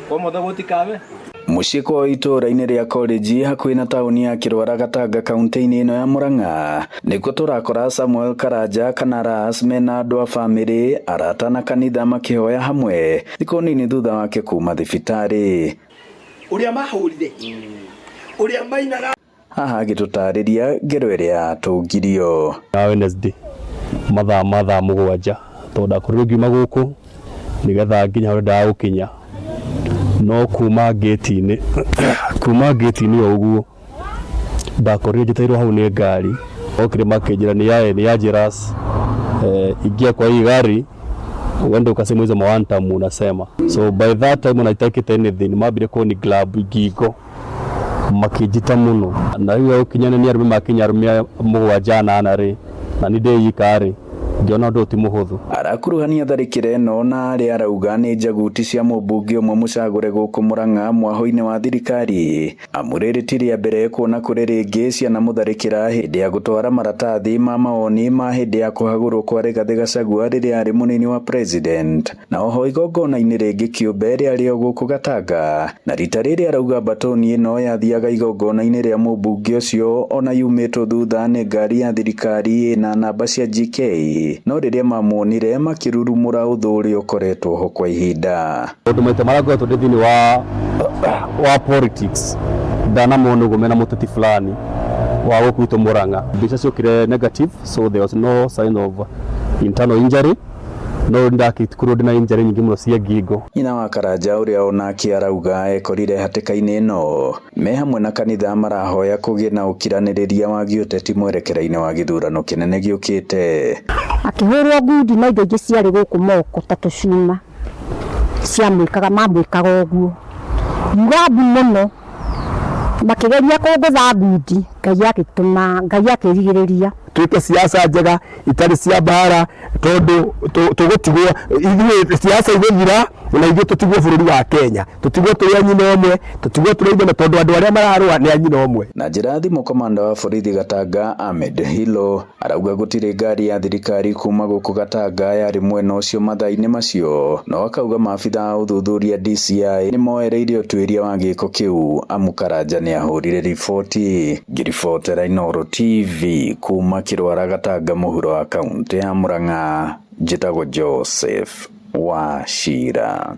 Kwa gutikabe. Mũciĩ kwao itũũra-inĩ rĩa College hakuhĩ na taũni ya Kĩrwara Gatanga kaunti-inĩ ĩno ya Murang'a nĩkuo tũrakora Samuel Karanja kana Ras mena andũ a bamĩrĩ, arata na kanitha makĩhoya hamwe thikũ nini thutha wake kuma thibitarĩ. Ũrĩa mahũrire, ũrĩa mainaga. Haha agĩtũtarĩria ngero ĩrĩa atũngirio. Ya Wednesday mathaa ma thaa 7, tondũ ndakorirwo ngiuma gũkũ nĩgetha nginya harĩa ndendaga gũkinya, no kuma ngĩti-inĩ o ũguo ndakorire njetereirwo hau nĩ ngari. Okire makĩnjĩra nĩ aje Ras, ingia kwa hii gari uende ukasema hizo ma one time unasema. So by that time ona itekĩte anything, mambire kũni grab ngingo makĩnjita mũno, na rĩu gũkinya nĩ arũme makinya arũme 7 8 rĩ, na nĩ ndĩika rĩ, ngĩona ũndũ ũyũ ti mũhũthũ. Arakuruhania tharĩkĩra ĩno na arĩa arauga nĩ njaguti cia mũmbunge ũmwe mũcagũre gũkũ Murang'a mwahũ-inĩ wa thirikari, amu rĩrĩ ti rĩa mbere kuona kũrĩ rĩngĩ cianamũtharĩkĩra hĩndĩ ya gũtwara maratathi ma mawoni ma hĩndĩ ya kũhagũrwo kwa Rigathĩ Gachagua rĩrĩa arĩ mũnini wa president, na oho igongona-inĩ rĩngĩ kĩũmbe rĩarĩ o gũkũ Gatanga, na rita rĩrĩ arauga mbatoni ĩno yathiaga igongona-inĩ rĩa mũmbunge ũcio ona yumĩtwo thutha nĩ ngari ya thirikari ĩna namba cia GK, no rĩrĩa mamuonire makĩrurumũra ũthũ ũrĩa ũkoretwo ho kwa ihinda. Tondũ maita marĩa ngoretwo ndĩ thĩinĩ wa politics, ndanamona ũguo mena mũteti fulani wa gũkũ gwitũ Murang'a. Mbica ciokire negative, so there was no sign of internal injury, no ndakĩkorwo ndĩna injury nyingĩ mũno cia ngingo. Nyina wa Karanja ũrĩa onake arauga ekorire hatĩka-inĩ ĩno me hamwe na kanitha marahoya kũgĩe na ũkiranĩrĩria wa gĩũteti mwerekera-inĩ wa gĩthurano kĩnene gĩũkĩte. Akĩhũrwo ngundi na indo ingĩ ciarĩ gũkũ moko ta tũcuma ciamwĩkaga, mamwĩkaga ũguo ngiuga mbu mũno, makĩgeria kũngũtha ngundi, Ngai agĩtũma, Ngai akĩrigĩrĩria. Twĩke siasa njega itarĩ cia mbara, tondũ tũgũtigwo ithuĩ, siasa igũthira na ithuĩ tũtigwo bũrũri wa Kenya, tũtigwo tũrĩ a nyina ũmwe, tũtigwo tũrĩ ithe, tondũ andũ arĩa mararũa nĩ a nyina ũmwe. Na njĩra ya thimũ, komanda wa borithi Gatanga Ahmed Hilo arauga gũtirĩ ngari ya thirikari kuma gũkũ Gatanga yarĩ mwena ũcio mathaa-inĩ macio, no akauga maabitha a ũthuthuria DCI nĩ moereire ũtuĩria wa gĩko kĩu amu Karanja nĩ ahũrire riboti. Ngĩribotera Inooro TV kuma Kĩrwara Gatanga mũhuro wa kaũntĩ ya Murang'a, njĩtagwo Joseph Wachira.